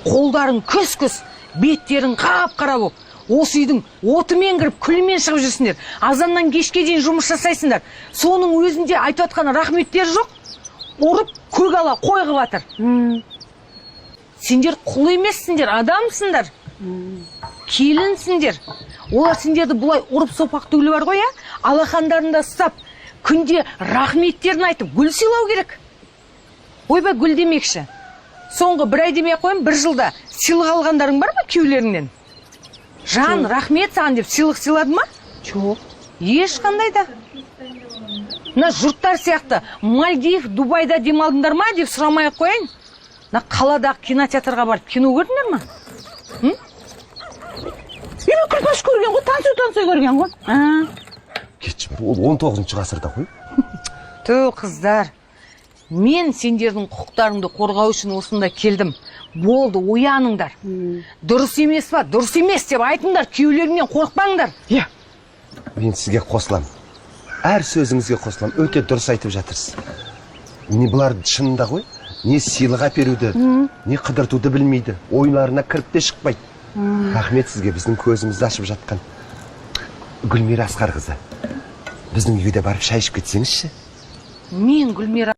Қолдарың күс күс, беттерің қап қара болып, осы үйдің отымен кіріп, күлімен шығып жүрсіңдер. Азаннан кешке дейін жұмыс жасайсыңдар. Соның өзінде айтып жатқан рахметтері жоқ. Ұрып көк ала қой қылып жатыр. Сендер құл емессіңдер, адамсыңдар, келінсіңдер. Олар сендерді бұлай ұрып сопақ түгілі бар ғой, иә, алақандарында ұстап, күнде рахметтерін айтып, гүл сыйлау керек. Ойбай, гүл демекші, соңғы бір ай демей ақ қояйын, бір жылда сыйлық алғандарың бар ма күйеулеріңнен? Жан, рахмет саған деп сыйлық сыйлады ма? Жоқ. Ешқандай да. Мына жұрттар сияқты Мальдив, Дубайда демалдыңдар ма деп сұрамай ақ қояйын, мына қаладағы кинотеатрға барып кино көрдіңдер ма? Мен Күлпаш көрген ғой, Танцуй, танцуй көрген ғой. А. Кетші бар, ол 19-шы ғасырда ғой. Ту, қыздар, мен сендердің құқықтарыңды қорғау үшін осында келдім. Болды, ояныңдар. Дұрыс емес па, дұрыс емес деп айтыңдар күйеулеріңнен, қорықпаңдар. Иә. Мен сізге қосыламын, әр сөзіңізге қосыламын. Өте дұрыс айтып жатырсыз. Не, бұлар шынында ғой, не сыйлық әперуді, не қыдыртуды білмейді, ойларына кіріп те шықпайды. Рахмет сізге, біздің көзімізді ашып жатқан. Гүлмира Асқарқызы, біздің үйге де барып шай ішіп кетсеңізші. Мен Гүлмира